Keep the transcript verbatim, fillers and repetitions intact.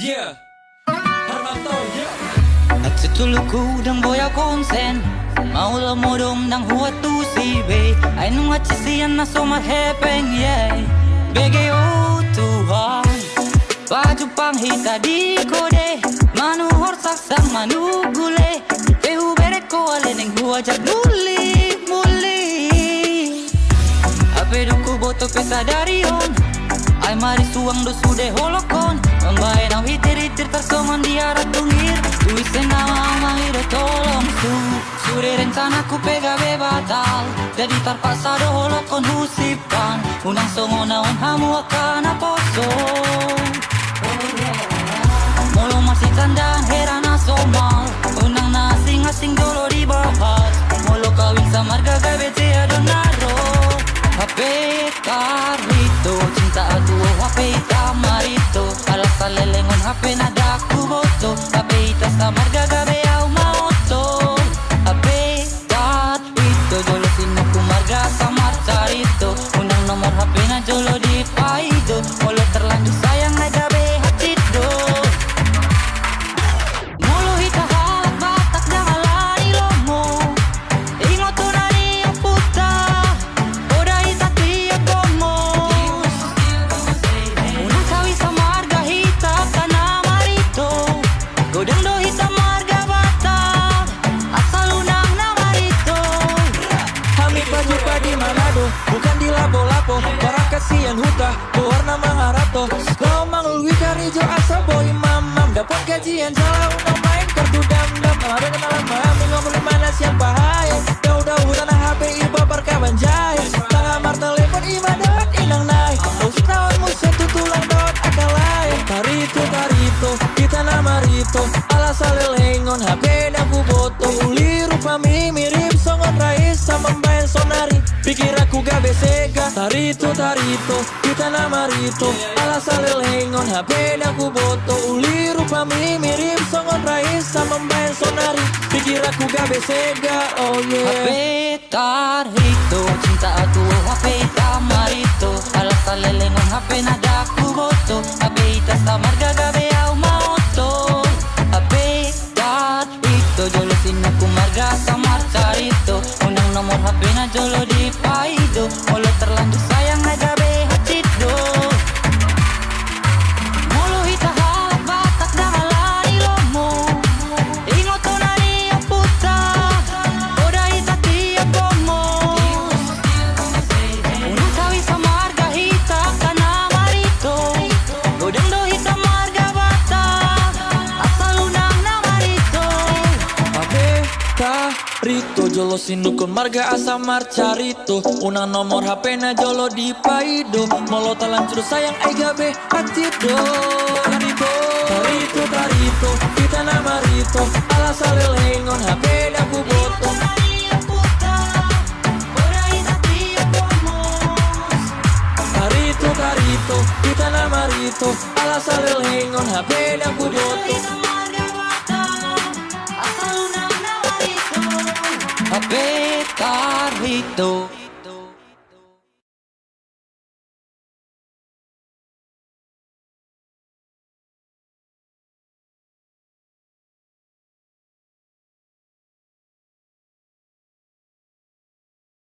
Yeah. Harmanto, yeah. Atik tuluku dang boya konsen. Maulo modom dang huat tusi be. Ai nunga cisian na so marhepeng, yeah. Bege o Tuhan. Pajumpang hita di kode. Manuhor saksang manugule. Pe hubereng ho ale naeng huajak muli, muli. Hape dung huboto pe sadari on, ai marisuang do sude holongkon. Mambahen au hitir-hitir tarsongon di arat tungir. Tu ise nama au mangido tolong su. Sude rencanaku pe gabe batal. Jadi tarpaksa do holongkon husimpan. Unang songon na on hamu angka naposo. Molo masitandaan hera na somal, unang na asing-asing jolo dibahas. Molo kawin samarga gabe jea do na ro. Hape tarhito cinta atuo, hape hita marito. Ala salelengon hape na dang huboto. Hape hita samarga gabe au maoto. Hape tarhito jolo sinungkun marga asa marcarito. Undang nomor hape na jolo dipaido. Molo terlanjur sayang ai gabe hansit do. Molo hita halak Batak dang ala ni lomo. Ingot hona ni ompunta. Poda hita tiap gomo. Unang kawin samarga hita angka na marito. Godang do hita marga Batak. Asal unang na marito. Hami pajumpa di Manado, bukan di lapo-lapo. Barangkat sian huta, goarna mangarato. Laho mangalului karejo asa boi mamam. Dapot gajian jala unang main kartu damdam. Ala kenalan hami ngomong di mana sian pahae. Daudaun hutana hape iba parkabanjahe. Tangkas martelepon ima dohot inang nai. Unsuk taon muse tu tulang dohot angka lae. Tarhito, tarhito, hita na marhito. Ala salelengon hape dang huboto. Uli rupami mirip songon raisa mambahen sonari. Pikiranku gabe sega. Tarhito, tarhito, hita na marhito. Ala salelengon hape dang huboto. Uli rupami mirip songon raisa mambahen sonari. Pikiranku gabe sega, oh yeah. Hape tarhito cinta atuo, hape hita marhito. Ala salelengon hape na dang huboto. Hape hita samarga gabe au maoto. Hape tarhito jolo sinungkun marga asa marcarito. Undang nomor hape na jolo dipaido. Molo terlanjur sayang ai gabe hansit do. Molo hita halak Batak dang ala ni lomo. Ingot hona ni ompunta. Poda hita tiap gomo. Unang kawin samarga hita angka na marhito. Godang do hita marga Batak. Asal unang na marhito. Hape tarhito jolo sinungkun marga asa marcarito. Unang nomor hape na jolo dipaido. Molo terlanjur sayang ai gabe hansit do. Tarhito, tarhito, tarhito, hita na marhito. Ala salelengon hape dang huboto. Tarhito, tarhito, hita na marhito. Ala salelengon hape dang huboto. Hape tarhito.